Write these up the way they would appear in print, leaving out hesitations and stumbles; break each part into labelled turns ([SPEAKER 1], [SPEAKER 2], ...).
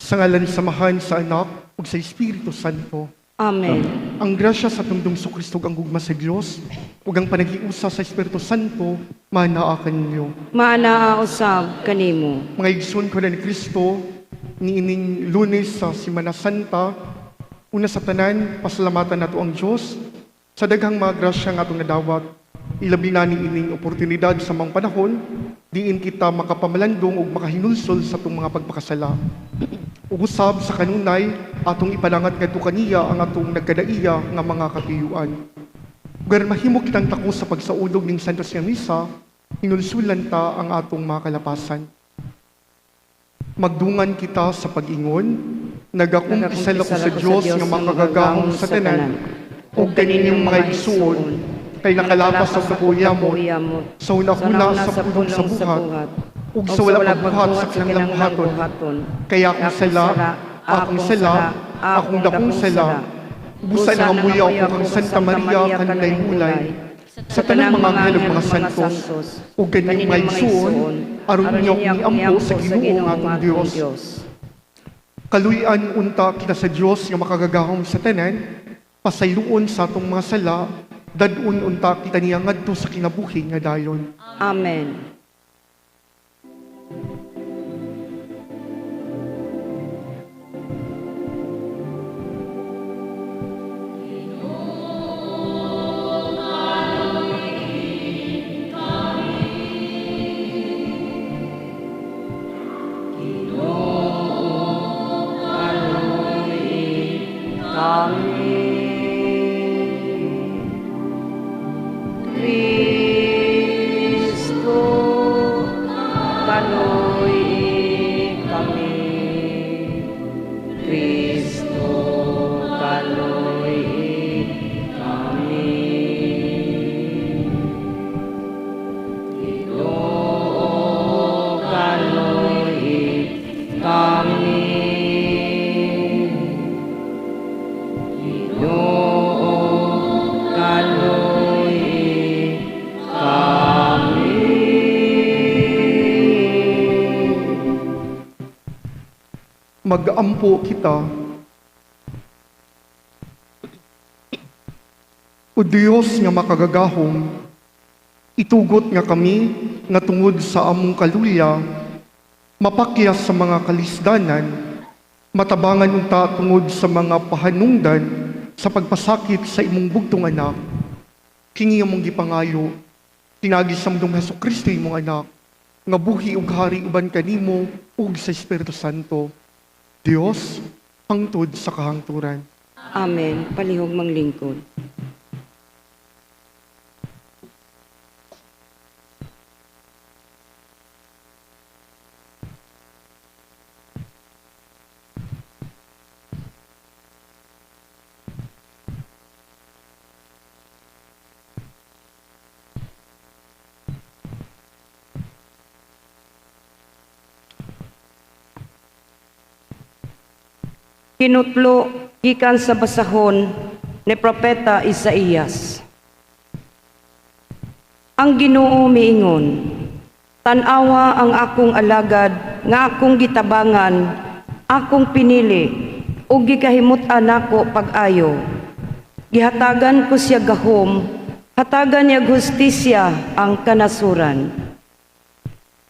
[SPEAKER 1] Sa ngalan sa Amahan, sa Anak, ug sa Espiritu Santo.
[SPEAKER 2] Amen.
[SPEAKER 1] Ang grasya sa atong Ginoong Kristo, ang gugma sa Dios, ug ang panaghiusa sa Espiritu Santo, maanaa kaninyo.
[SPEAKER 2] Maanaa usab kanimo.
[SPEAKER 1] Mga igsoon ko ni Kristo, niining Lunes sa Semana Santa, una sa tanan, pasalamatan nato ang Dios sa daghang mga grasya nga atong nadawat. Ilabi na niining oportunidad sa mga panahon, diin kita makapamalandong ug makahinulsol sa atong mga pagpakasala. Ug usab sa kanunay, atong ipalangat ngadto kaniya ang atong nagkadaiya nga mga katuyuan. Ug aron mahimo kitang takos sa pagsaulog ning Santos nga Misa, hinulsulan ta ang atong mga kalapasan. Magdungan kita sa pag-ingon, nagakumpisal ako sa Dios nga makagagahom sa tanan, ug kaninyong mga igsuon, kay nakalapas sa dako yamot, sa hunahuna sa pulong sa buhat, ug sa wala pagbuhat sa kinahanglang buhaton. Kaya akong sala, akong dakong sala, busa nga muyaw ko kang Santa Maria kanunay hulay, sa tanang mga anghel ug mga santos, ug kaninyong mga igsuon, aron inyo akong iampo sa Ginoo nga atong Dios. Kaluy-an unta kita sa Dios nga makagagahom sa tanan, pasayloon sa atong mga sala, dad-on unta kita niya ngadto sa kinabuhi nga dayon.
[SPEAKER 2] Amen. Kristo, kaluy kami. Kristo, kaluy kami. Ginoo, kaluy kami. Ginoo, kaluy kami.
[SPEAKER 1] Mag-ampo kita. O Dios nga makagagahom, itugot nga kami nga tungod sa among kaluya, mapakyas sa mga kalisdanan, matabangan unta tungod sa mga pahanungdan sa pagpasakit sa imong bugtong anak. Kini among gipangayo, tinagi sa among Hesus Kristo imong anak, nga buhi ug hari uban kanimo ug sa Espiritu Santo. Dios, hangtod sa kahangturan.
[SPEAKER 2] Amen. Palihog manglingkod. Kinutlo gikan sa basahon ni Propeta Isaías. Ang Ginoo miingon, tan-awa ang akong alagad nga akong gitabangan, akong pinili ug gikahimut-an nako pag-ayo. Gihatagan ko siya gahom, hatagan niya hustisya ang kanasuran.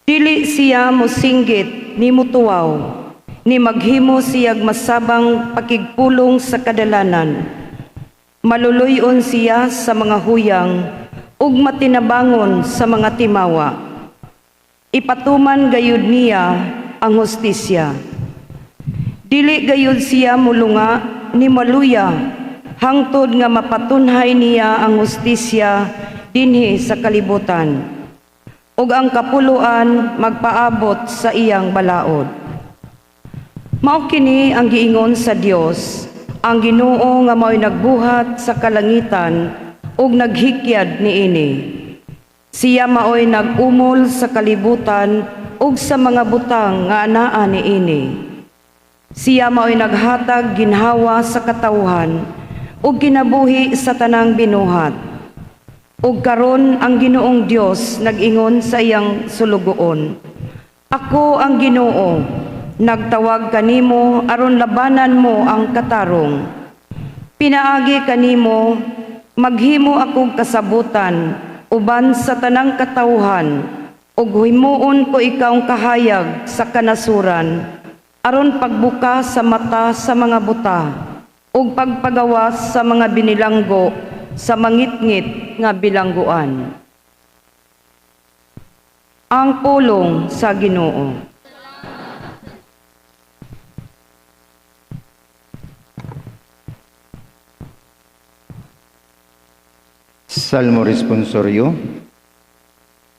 [SPEAKER 2] Dili siya mosinggit ni mutuwaw, ni maghimo siyag masabang pakigpulong sa kadalanan. Maluluyon siya sa mga huyang ug matinabangon sa mga timawa. Ipatuman gayud niya ang hustisya. Dili gayud siya mulunga ni maluya hangtod nga mapatunhay niya ang hustisya dinhi sa kalibutan. Ug ang kapuluan magpaabot sa iyang balaod. Mao kini ang giingon sa Dios, ang Ginoo nga mao'y nagbuhat sa kalangitan ug naghikyad niini. Siya mao'y nag-umol sa kalibutan ug sa mga butang nga anaa niini. Siya mao'y naghatag ginhawa sa katawhan ug kinabuhi sa tanang binuhat. Ug karon ang Ginoong Dios nag-ingon sa iyang sulugoon, Ako ang Ginoo, Nagtawag kanimo aron labanan mo ang katarong. Pinaagi kanimo maghimo akong kasabutan uban sa tanang katawhan ug himuon ko ikaw kahayag sa kanasuran aron pagbuka sa mata sa mga buta ug pagpagawas sa mga binilanggo sa mangitngit nga bilangguan. Ang pulong sa Ginoo.
[SPEAKER 3] Salmo Responsorio.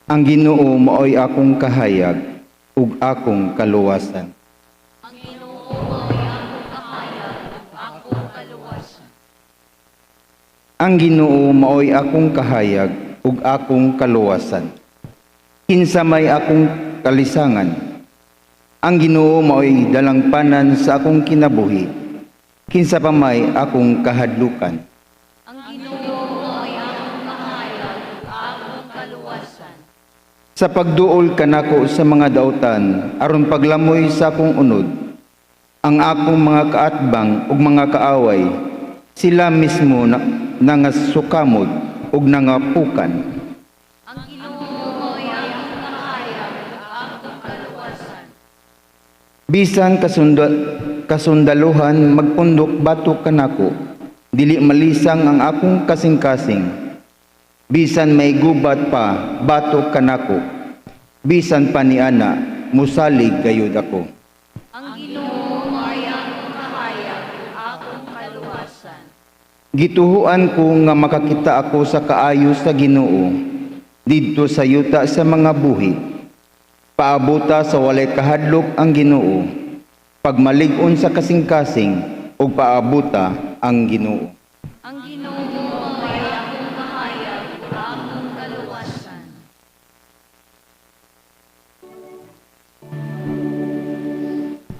[SPEAKER 3] Ang Ginoo maoy akong kahayag ug akong kaluwasan.
[SPEAKER 4] Ang Ginoo maoy akong kahayag ug akong kaluwasan.
[SPEAKER 3] Ang Ginoo maoy akong kahayag ug akong kaluwasan. Kinsa may akong kalisangan. Ang Ginoo maoy dalangpanan sa akong kinabuhi. Kinsa pa may akong kahadlukan.
[SPEAKER 4] Ang Ginoo maoy akong kahayag ug akong kaluwasan.
[SPEAKER 3] Sa pagduol kanako sa mga dautan aron paglamoy sa akong unod, ang akong mga kaatbang ug mga kaaway, sila mismo na, nangasukamod ug nangapukan.
[SPEAKER 4] Ang Ginoo maoy akong kahayag ug akong kaluwasan.
[SPEAKER 3] Bisan kasundaluhan magpundok batok kanako, dili malisang ang akong kasing-kasing. Bisan may gubat pa batok kanako, bisan pa niana musalig gayud ako.
[SPEAKER 4] Ang Ginoo maoy akong kahayag ug akong kaluwasan.
[SPEAKER 3] Gituhuan ko nga makakita ako sa kaayo sa Ginoo didto sa yuta sa mga buhi. Paabuta sa walay kahadlok ang Ginoo, pagmalig-on sa kasing-kasing ug paabuta ang Ginoo.
[SPEAKER 4] Ang Ginoo maoy akong kahayag ug akong kaluwasan.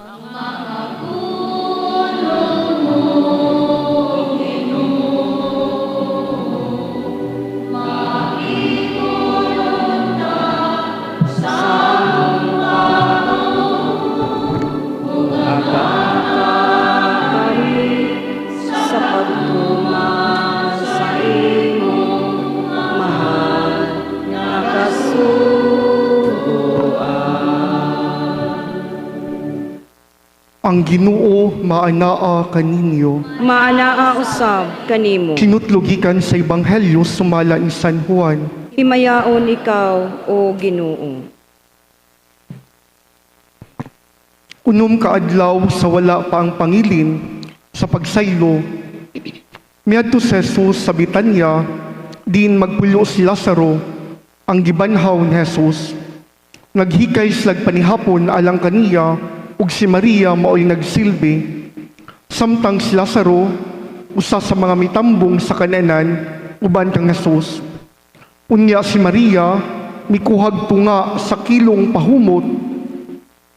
[SPEAKER 4] Ang mga pulong mo, Ginoo, makitunod sa akong
[SPEAKER 2] Kari sa pagtuman sa imong mahal nga kasuguan.
[SPEAKER 1] Ang Ginoo maanaa kaninyo.
[SPEAKER 2] Maanaa usab kanimo.
[SPEAKER 1] Kinutlogikan sa Ebanghelyo sumala ni San Juan.
[SPEAKER 2] Himayaon ikaw, o Ginoo.
[SPEAKER 1] 6 ka adlaw sa wala pa ang pangilin sa pagsaylo, miadto si Jesus sa Betanya, diin magpuyo si Lazaro, ang gibanhaw ni Jesus. Naghikay silag panihapon alang kaniya, ug si Maria maoy nagsilbi. Samtang si Lazaro, usa sa mga mitambong sa kananan, uban kang Jesus. Unya si Maria, mikuhag tunga sa kilong pahumot,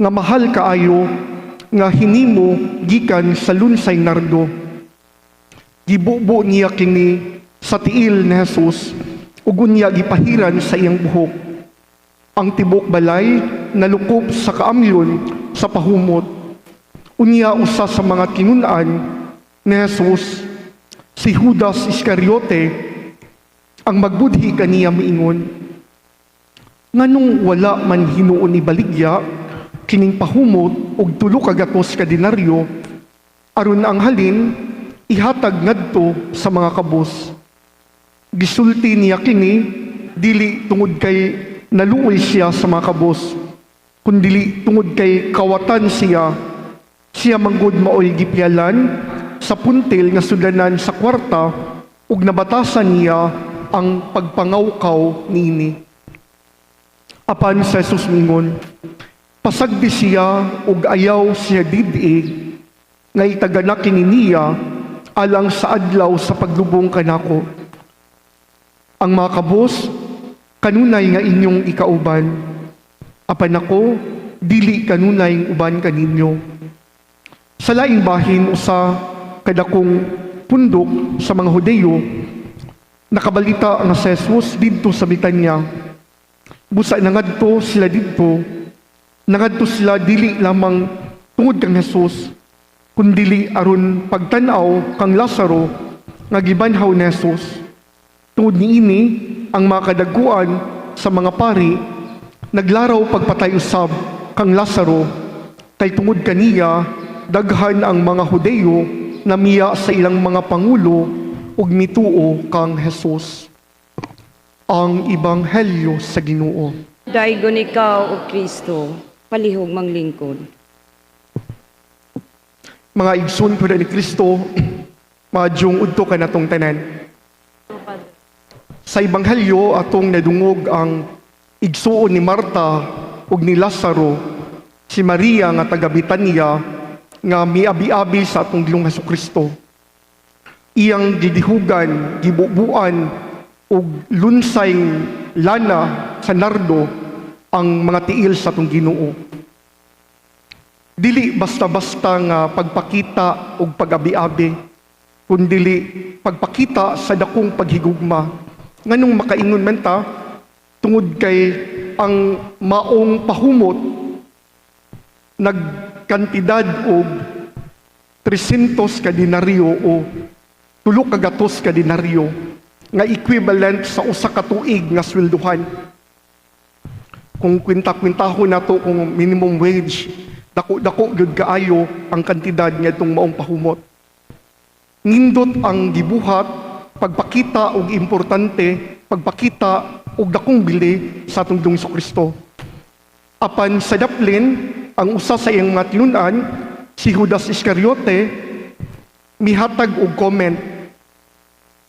[SPEAKER 1] nga mahal kaayo, nga hinimo gikan sa lunsay nardo. Gibubo niya kini sa tiil ni Jesus, ug unya gipahiran sa iyang buhok. Ang tibok balay nalukop sa kaamyon sa pahumot. Unya usa sa mga tinun-an ni Jesus, si Judas Iscariote, ang magbudhi kaniya miingon, nganong wala man hinuon ibaligya kining pahumot og 300 ka denaryo aron ang halin ihatag ngadto sa mga kabos. Gisulti niya kini dili tungod kay naluoy siya sa mga kabos, kundili tungod kay kawatan siya. Siya manggod maoy gipialan sa puntil nga sudanan sa kwarta ug nabatasan niya ang pagpangawkaw niini. Apan sa Jesus mingon, pasagdi siya ug ayaw siya didi nga itaganak kini niya alang sa adlaw sa paglubong kanako. Ang mga kabos kanunay nga inyong ikauban, apan ako dili kanunay uban kaninyo. Sa laing bahin usa kadakong pundok sa mga Hudeyo nakabalita nga si Jesus didto sa Betanya. Busa nangadto sila didto, nangadto sila dili lamang tungod kang Jesus, kundili aron pagtan-aw kang Lazaro nga gibanhaw ni Jesus. Tungod niini, ang mga kadaguan sa mga pari naglaraw pagpatay usab kang Lazaro, kay tungod kaniya daghan ang mga Hudeyo namiya sa ilang mga pangulo ug mituo kang Jesus. Ang Ebanghelyo sa Ginoo.
[SPEAKER 2] Daygon ikaw, O Kristo, palihog manglingkod.
[SPEAKER 1] Mga igsoon po ni Kristo, maayong udto kanatong tanan. Sa Ebanghelyo, atong nadungog ang igsuon ni Marta ug ni Lazaro, si Maria nga taga Betania nga miabi-abi sa atong Ginoong Kristo. Iyang gidihugan, gibubuan og lunsay lana sa nardo ang mga tiil sa atong Ginoo. Dili basta-basta nga pagpakita og pag-abi-abi, kundili pagpakita sa dakong paghigugma. Nganong makaingon man ta? Tungod kay ang maong pahumot nagkantidad og 300 ka denaryo o 300 ka denaryo nga equivalent sa usa ka tuig nga swelduhan. Kung kwinta-kwintahon nato kung minimum wage, dako-dako gyud kaayo ang kantidad ngadtong maong pahumot. Nindot ang gibuhat, pagpakita og importante, pagpakita og dakong bili sa atong Ginoong Kristo. Apan sa daplin, ang usa sa iyang mga tinun-an, si Judas Iscariote, mihatag og comment: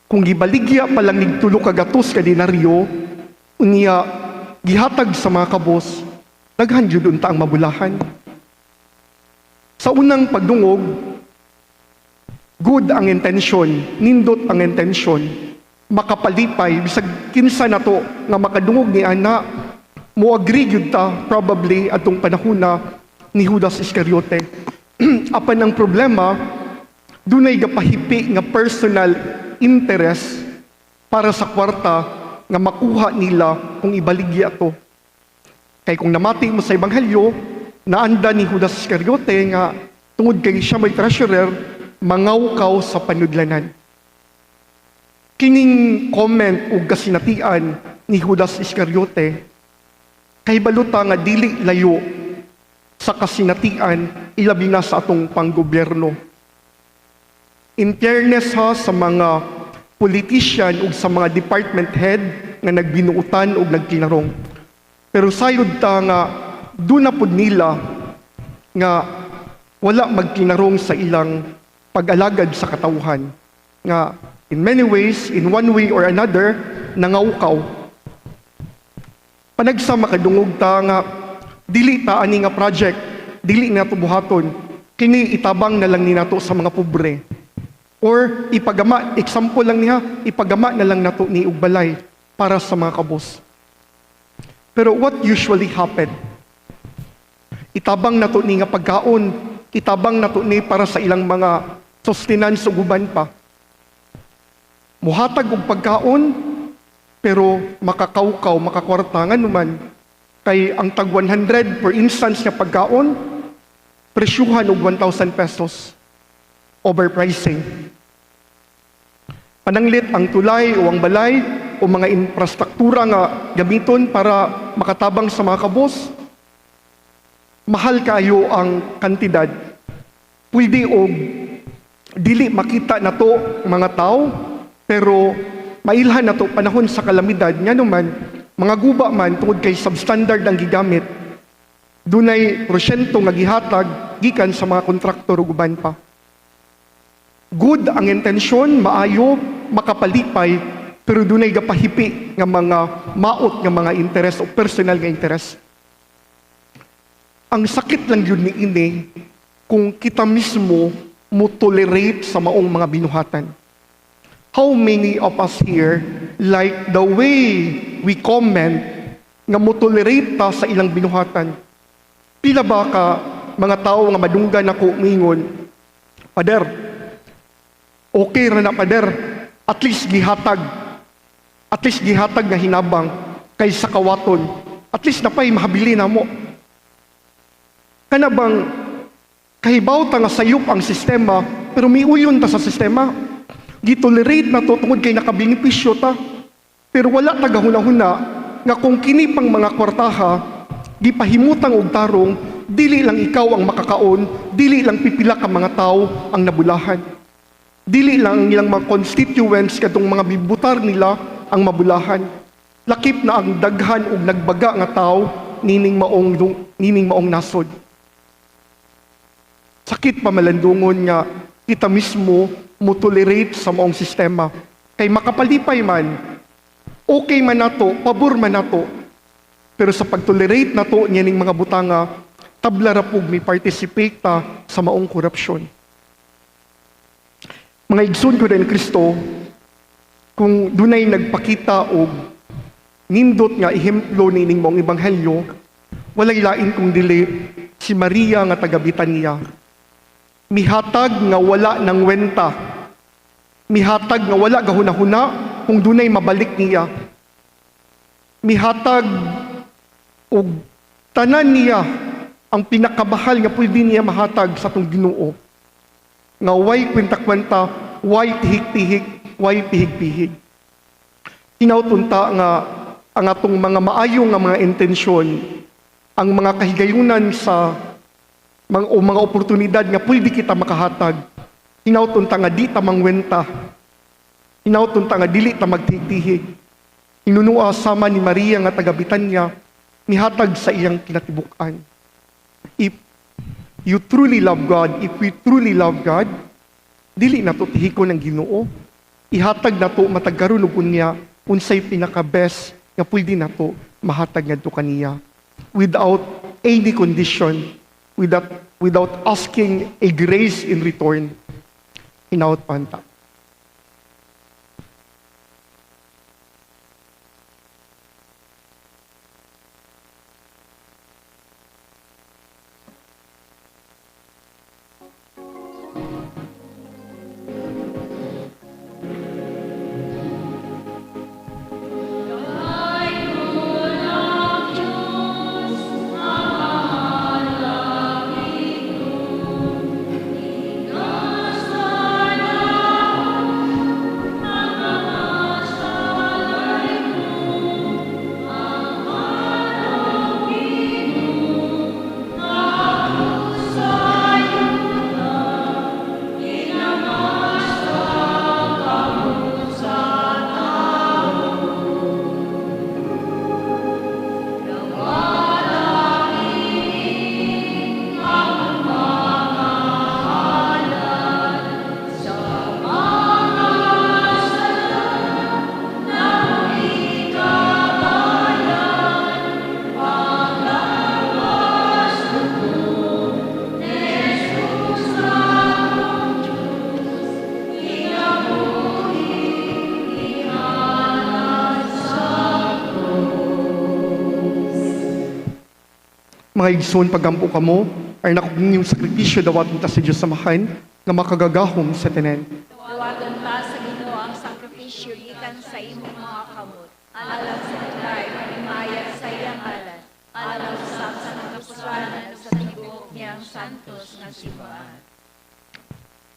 [SPEAKER 1] "Kung gibaligya pa lang nig 300 ka denaryo, unya gihatag sa mga kabos, daghan jud unta ang mabulahan." Sa unang pagdungog, good ang intention, nindot ang intention, makapalipay, bisag kinsa nato nga makadungog ni ana, mo agree gyud ta probably atong panahona ni Judas Iscariote. Apan ang problema, dunay gapahipi nga personal interest para sa kwarta nga makuha nila kung ibaligya to. Kay kung namati mo sa Ebanghelyo, naanda ni Judas Iscariote nga tungod kay siya may treasurer, mangawkaw sa panudlanan. Kining comment ug kasinatian ni Judas Iscariote, kay baluta nga dili layo sa kasinatian, ilabi na sa atong panggobyerno. In fairness ha sa mga politician ug sa mga department head nga nagbinuutan ug nagkinarong. Pero sayod ta nga duna pud nila nga wala magkinarong sa ilang pag-alagad sa katawhan, nga in many ways, in one way or another, nangawkaw. Panagsa makadungog ta nga dili ta ani nga project, dili nato buhaton, kini itabang na lang ni nato sa mga pobre. Or ipagama, example lang niya, ipagama na lang nato ni og balay para sa mga kabos. Pero what usually happen? Itabang nato ni nga pagkaon, itabang nato ni para sa ilang mga sustenance ug uban pa. Muhatag og pagkaon, pero makakawkaw, makakwarta. Ngano man, kay ang tag 100 per instance nga pagkaon, presyuhan og 1,000 pesos. Overpricing. Pananglit ang tulay o ang balay o mga infrastruktura nga gamiton para makatabang sa mga kabos, mahal kayo ang kantidad. Pwede og dili makita nato mga tao, pero mailhan nato panahon sa kalamidad, ngano man mga guba man tungod kay substandard ang gigamit, dunay porsyento nga gihatag gikan sa mga kontraktor ug uban pa. Good ang intensyon, maayo, makapalipay, pero dunay gapahipi nga mga maot nga mga interes o personal nga interes. Ang sakit lang yun ni ini kung kita mismo mo tolerate sa maong mga binuhatan. How many of us here like the way we comment nga mo tolerate ta sa ilang binuhatan? Pila ba ka mga tao nga madunggan ako mingon, "Pader, okay ra na, Pader, at least gihatag. At least gihatag nga hinabang kaysa kawaton. At least napay mahabili na mo." Kana bang Kahibaw ta nga sayop ang sistema, pero miuyon ta sa sistema. Gitolerate na to tungod kay nakabenepisyo ta. Pero wala ta gahuna-huna nga kung kini pang mga kwartaha gipahimutang og tarong, dili lang ikaw ang makakaon, dili lang pipila ka mga tawo ang nabulahan. Dili lang ang ilang mga constituents kadtong mga bibutar nila ang mabulahan. Lakip na ang daghan og nagbaga nga tawo nining maong nasod. Sakit pamalandungon nga kita mismo mo tolerate sa maong sistema. Kay makapalipay man, okay man nato, pabor man nato. Pero sa pag-tolerate nato niya ning mga butanga, tabla ra pug mi participate ta sa maong korupsyon. Mga igsoon ko ni Kristo, kung dunay nagpakita og nindot nga ehemplo niining maong ebanghelyo, walay lain kung dili si Maria nga taga Betania. Mihatag nga wala nangwenta. Mihatag nga wala gahuna-huna kung dunay mabalik niya. Mihatag og tanan niya ang pinakamahal nga pwede niya mahatag sa atong Ginoo. Nga way kwenta-kwenta, way tihik-tihik, way pihig-pihig. Hinaut unta nga ang atong mga maayo nga mga intensyon, ang mga kahigayunan sa mga, o mga oportunidad nga pwede kita makahatag, hinaut unta nga di ta mangwenta, hinaut unta nga dili ta magtihik. Hinunua sama ni Maria nga taga Betania, nihatag sa iyang kinatibuk-an. If you truly love God, if we truly love God, dili nato tihikon ang Ginoo. Ihatag nato matag karon ug unya unsay pinaka-best nga pwede nato mahatag ngadto kaniya without any condition, without asking a grace in return. Hinaut pa unta. Mga igsoon, pagampo kamo, aron akong inyong sakripisyo dawaton ta sa Diyos Amahan nga makagagahom sa tanan.
[SPEAKER 4] Dawaton ta sa Ginoo ang sakripisyo gikan sa imong mga kamot, alang sa tulay, pahimayat sa iyang ngalan, alang sa kapusranan sa tibuok niyang santos nga simbahan.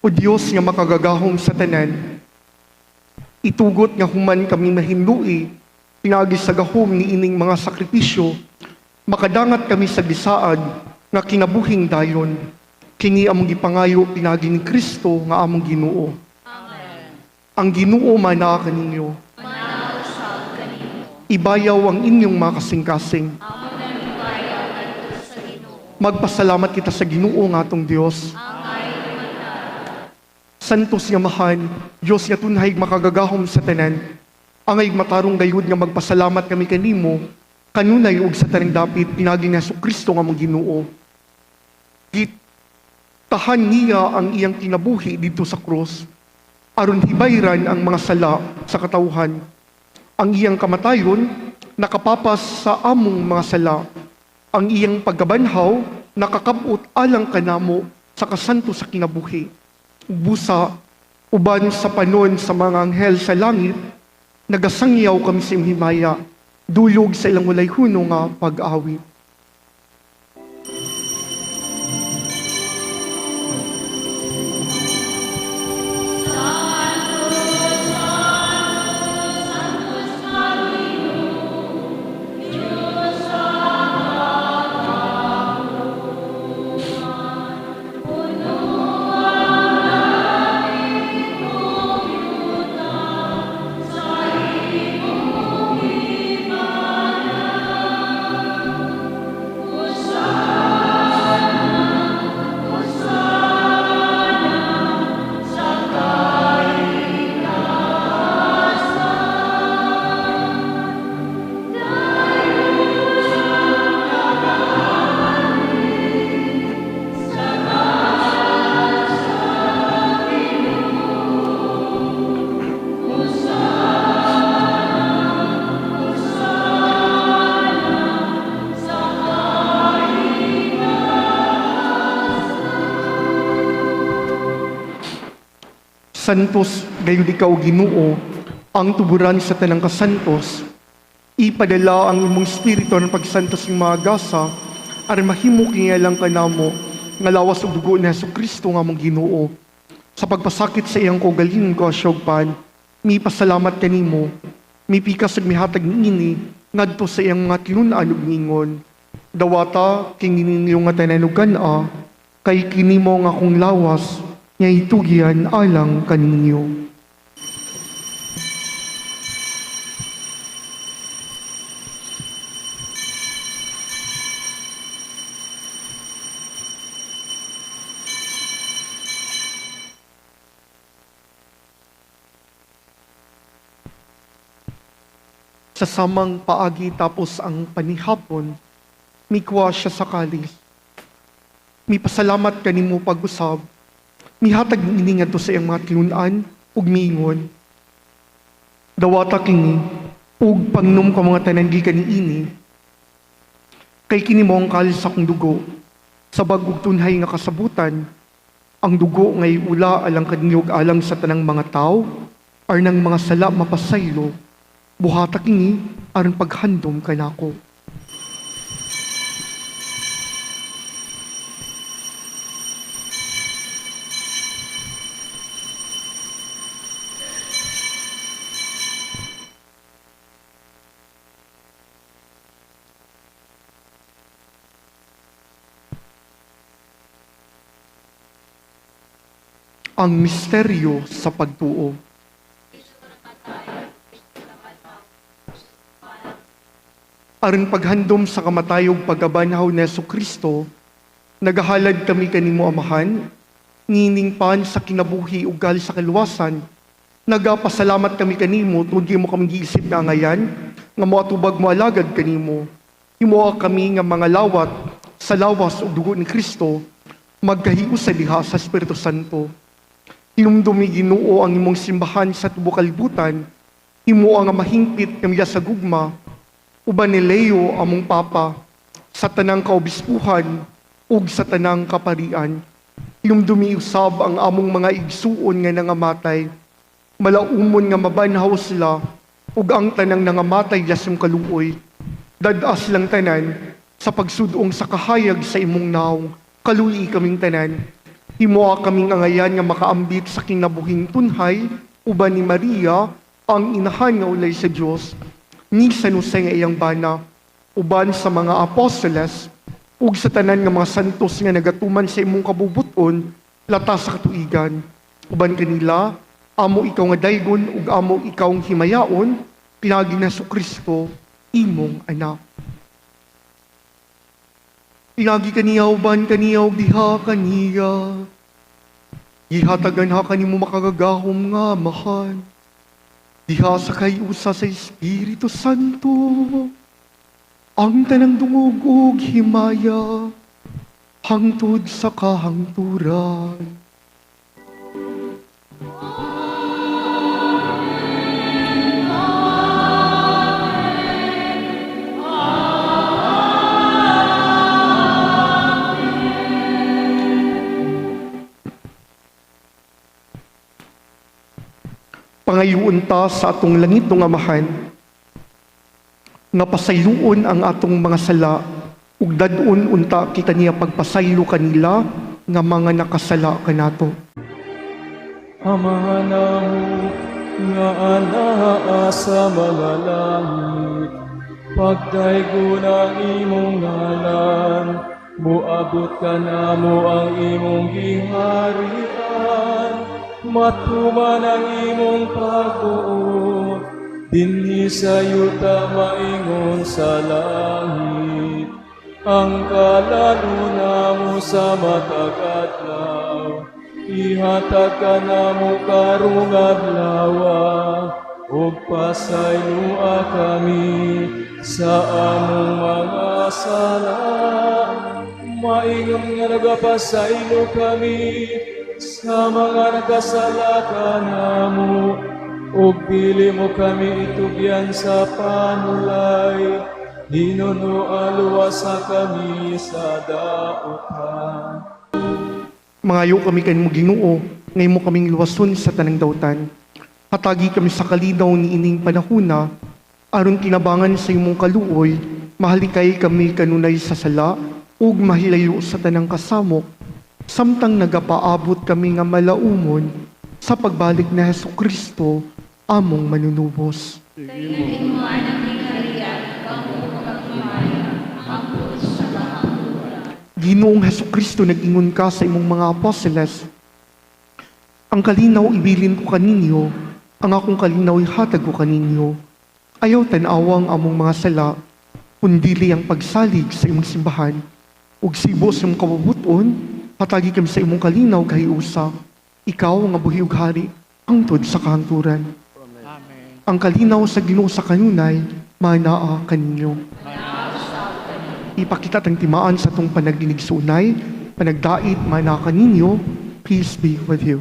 [SPEAKER 1] O Dios nga makagagahom sa tanan, itugot nga human kami mahinlui, pinaagi sa gahom ni ining mga sakripisyo, makadangat kami sa gisaad nga kinabuhing dayon. Kini among gipangayo pinaagi ni Kristo nga among Ginoo.
[SPEAKER 4] Amen.
[SPEAKER 1] Ang Ginoo manaa kaninyo.
[SPEAKER 4] Manausab kanimo.
[SPEAKER 1] Ibayaw ang inyong mga kasing-kasing.
[SPEAKER 4] Amo nang ibayaw ngadto sa Ginoo.
[SPEAKER 1] Magpasalamat kita sa Ginoo nga atong Dios.
[SPEAKER 4] Angay manarang.
[SPEAKER 1] Santos nga Amahan, Dios nga tunhay makagagahom sa tanan. Angay matarong gayud nga magpasalamat kami kanimo kanunay ug sa tanang dapit pinaagi ni Kristo nga among Ginoo. Gitahan niya ang iyang kinabuhi didto sa krus aron hibayran ang mga sala sa katawhan. Ang iyang kamatayon nakapapas sa among mga sala. Ang iyang pagkabanhaw nakakab-ot alang kanamo sa kasanto sa kinabuhi. Busa, uban sa panon sa mga anghel sa langit, nagasangyaw kami sa imong himaya, duyog sa ilang walay huno nga pag-awit. Santos gayud ikaw Ginoo, ang tuburan sa tanang kasantos. Ipadala ang imong espiritu ng pagsantos ng mga gasa, aron mahimo kini alang kanamo nga lawas ug dugo ni Hesukristo nga among Ginoo. Sa pagpasakit sa iyang kaugalingon kasyogpan, mipasalamat kanimo, mipikas ug mihatag niini ngadto sa iyang mga tinun-an ug miingon, dawata kini ninyo nga tanan ug kan-a, kay kini mao ang akong lawas nga itugyan alang kaninyo. Sa samang paagi tapos ang panihapon, mikuha siya sa kalis. Mipasalamat kanimo pag-usab, mihatag niini ngadto sa iyang mga tinun-an ug miingon, dawata kini ug pangnom ka mga tanan gikan niini, kay kini mao ang kalis sa akong dugo, sa bag-ong tunhay nga kasabutan, ang dugo ngay ula alang kaninyo ug alang sa tanang mga tawo, aron ang mga sala mapasaylo. Buhata kini aron paghandom kanako. Ang misteryo sa pagtuo. Aron paghandom sa kamatayog pagkabanhaw ni Hesukristo, nagahalad kami kanimo Amahan, nining pan sa kinabuhi ug gal sa kaluwasan. Nagapasalamat kami kanimo tungod kay mo kami giisip nga angayan, nga moatubag mo alagad kanimo. Himoa kami nga mga lawat sa lawas ug dugo ni Kristo, magkahiusa diha sa Espiritu Santo. Hinumdumi Ginoo ang imong simbahan sa tibuok kalibutan, himoa nga mahingpit kami sa gugma, uban ni Leo among Papa, sa tanang kaobispuhan ug sa tanang kaparian. Hinumdumi usab ang among mga igsuon nga nangamatay, malaumon nga mabanhaw sila ug ang tanang nangamatay yasong kaluoy. Dad-as lang tanan sa pagsudong sa kahayag sa imong naong, kaluoy kaming tanan. Himoa kaming angayan nga makaambit sa kinabuhing tunhay, uban ni Maria, ang inahan nga ulay sa Dios, ni San Jose nga iyang bana, uban sa mga apostoles, ug sa tanan nga mga santos nga nagatuman sa imong kabubuton, lata sa katuigan. Uban kanila, amo ikaw nga daygon ug amo ikaw ang himayaon, pinaagi ni Hesukristo, imong anak. Pinaagi kaniya uban kaniya ug diha kaniya. Gihatagan ha kanimo makagagahom nga Amahan. Diha sa kayusa sa Espiritu Santo, ang tanang dungog ug himaya, hangtod sa kahangturan. Pangayuon ta sa atong langit ng Amahan, nga pasayloon ang atong mga sala, ug dad-on unta kita niya pagpasaylo kanila nga mga nakasala kanato.
[SPEAKER 5] Amahan namo nga anaa sa mga langit, pagdaygon ang imong ngalan, moabot kanamo ang imong giharian, matuman ang imong pagbuot, dinhi sa yuta maingon sa langit. Ang kalaluna mo sa matag adlaw, ihatag kanamo karong adlaw, ug pasayloa kami sa among mga sala, maingon nga nagapasaylo kami sa mga nakasala kanamo, ug dili mo kami itugyan sa panulay, hinuno aluwasa kami sa daotan.
[SPEAKER 1] Mangayo kami kanimo, Ginoo, nga imo kaming luwason sa tanang dautan. Hatagi kami sa kalinaw ni ining panahuna, aron tinabangan sa imong kaluoy, mahalikay kami kanunay sa sala ug mahilayo sa tanang kasamok, samtang nagapaabot kami nga malaumon sa pagbalik ni Hesus Kristo, among manunubos. Ginoong Hesus Kristo, nag-ingon ka sa imong mga apostoles, "Ang kalinaw ibilin ko kaninyo, ang akong kalinaw ihatag ko kaninyo. Ayaw tan-awa ang among mga sala, kundili ang pagsalig sa imong simbahan. Ug sibo sa imong kabubut-on, hatagi kami sa imong kalinaw kahiusa. Ikaw nga buhi ug hari, hangtod sa kahangturan."
[SPEAKER 6] Amen.
[SPEAKER 1] Ang kalinaw sa Ginoo sa kanunay, manaa kaninyo. Ipakita tang timaan sa atong panaginigsuonay, panagdait manaa kaninyo. Peace be with you.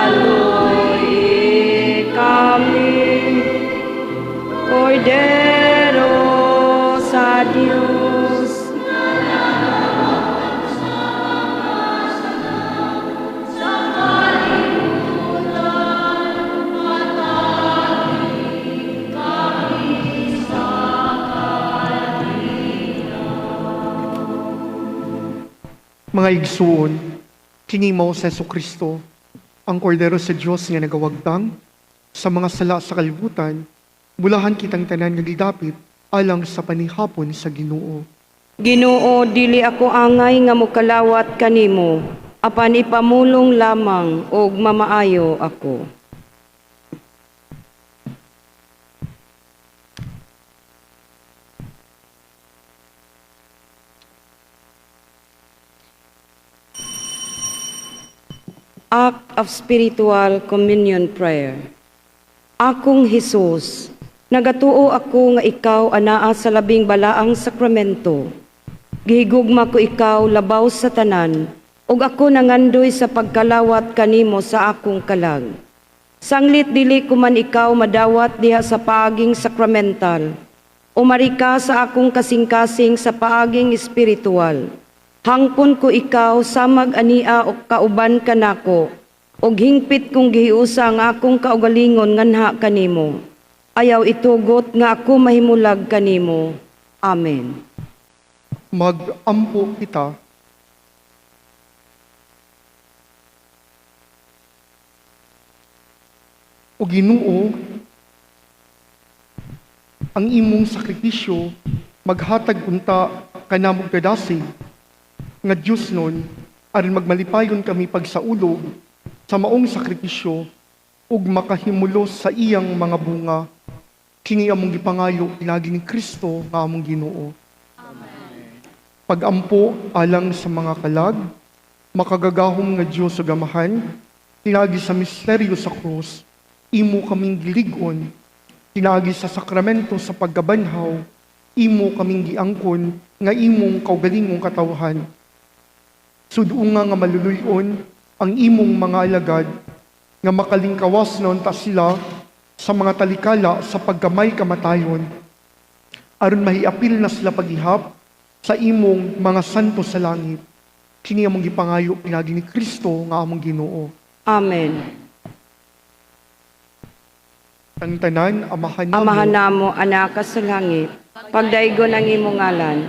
[SPEAKER 2] Kaloy kami, Kordero sa Dios.
[SPEAKER 1] Mga igsuon, kini mao si Hesus Kristo, ang kordero sa Dios nga nagawagtang sa mga sala sa kalibutan, bulahan kitang tanan nga gidapit alang sa panihapon sa Ginoo.
[SPEAKER 2] Ginoo, dili ako angay nga mokalawat kanimo, apan ipamulong lamang og mamaayo ako. Act of Spiritual Communion Prayer. Akong Hesus, nagatuo ako nga ikaw anaa sa labing balaang sakramento. Gihigugma ko ikaw labaw sa tanan, ug ako nangandoy sa pagkalawat kanimo sa akong kalag. Sanglit dili ko man ikaw madawat diha sa paaging sakramental, umari ka sa akong kasing-kasing sa paaging espiritual. Hangpon ko ikaw samag ania o kauban kanako, ug hingpit kong gihiusa ang akong kaugalingon nganha kanimo. Ayaw itugot nga ako mahimulag kanimo. Amen.
[SPEAKER 1] Mag-ampo kita. O Ginoo, ang imong sakripisyo maghatag unta kanamong kadasig nga Dios nun, aron magmalipayon kami pagsaulog sa maong sakripisyo ug makahimulos sa iyang mga bunga. Kini among gipangayo pinaagi ni Kristo nga among Ginoo. Pagampo alang sa mga kalag, makagagahom nga Dios ug Amahan, pinaagi sa misteryo sa krus, imo kaming gilig-on, pinaagi sa sakramento sa pagkabanhaw, imo kaming giangkon nga imong kaugalingong katawhan. Sud-unga nga maluluy-on ang imong mga alagad nga makalingkawas na unta sila sa mga talikala sa pagkamay kamatayon, aron mahiapil na sila paghihap sa imong mga santo sa langit. Kini among gipangayo pinaagi ni Kristo nga among Ginoo.
[SPEAKER 2] Amen.
[SPEAKER 1] Ang tanan, Amahan namo,
[SPEAKER 2] Amahan namo, anak ka sa langit, pagdaigon ang imong ngalan,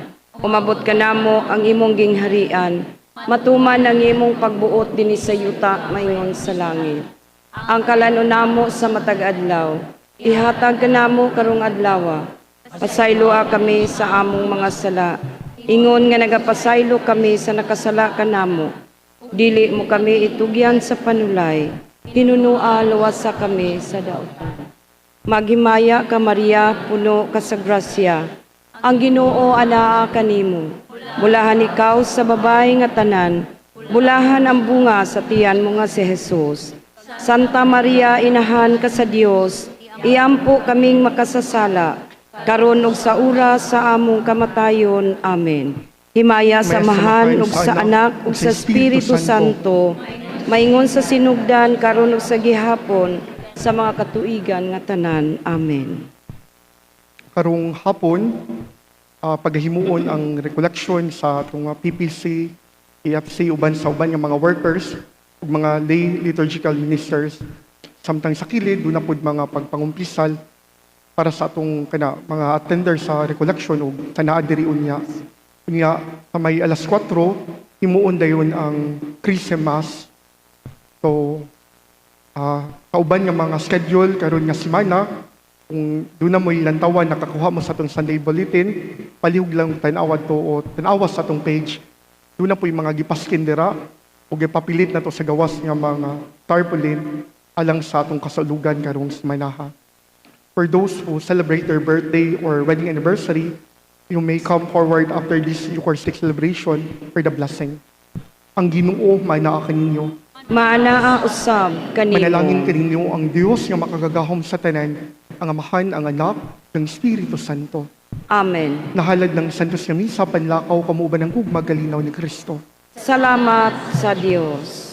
[SPEAKER 2] umabot ka namo ang imong gingharian, matuman ang imong pagbuot dinhi sa yuta maingon sa langit. Ang kalanon namo sa matag adlaw, ihatag kanamo karong adlaw. Pasayloa kami sa among mga sala, ingon nga nagapasaylo kami sa nakasala kanamo. Dili mo kami itugyan sa panulay, Hinunua, luwasa kami sa dautan. Maghimaya ka, Maria, puno ka sa grasya. Ang Ginoo anaa kanimo. Bulahan ikaw sa babae nga tanan. Bulahan ang bunga sa tiyan mo nga si Jesus. Santa Maria, inahan ka sa Dios, iampo kaming makasasala, karon ug sa oras sa among kamatayon. Amen. Himaya sa Amahan ug sa Anak ug sa Espiritu Santo, maingon sa sinugdan karon ug sa gihapon sa mga katuigan nga tanan. Amen.
[SPEAKER 1] Karong hapon, paghimuon ang recollection sa atong PPC, AFC, uban sa uban nga mga workers ug mga lay liturgical ministers. Samtang sa kilid duna pod mga pagpangumpisal para sa atong kana mga attender sa recollection ug sa naa diri unya. Unya sa may alas 4, himuon dayon ang Chrism Mass. So kauban nga mga schedule karon nga semana, kung duna mo'y lantawan nakakuha mo sa atong Sunday Bulletin, palihog lang tan-awa to o tan-awa sa atong page. Duna po'y mga gipaskin dira o gipapilit na to sa gawas nga mga tarpaulin alang sa atong kasalugan karong semanaha. For those who celebrate their birthday or wedding anniversary, you may come forward after this Eucharistic celebration for the blessing. Ang Ginoo manaa kaninyo.
[SPEAKER 2] Maanaa usab kanimo.
[SPEAKER 1] Manalangin kaninyo ang Dios nga makagagahom sa tanan, ang Amahan, ang Anak, ang Espiritu Santo.
[SPEAKER 2] Amen.
[SPEAKER 1] Nahalad ng Santos nga Misa, panlakaw kamo uban ang gugma, kalinaw ni Kristo.
[SPEAKER 2] Salamat sa Dios.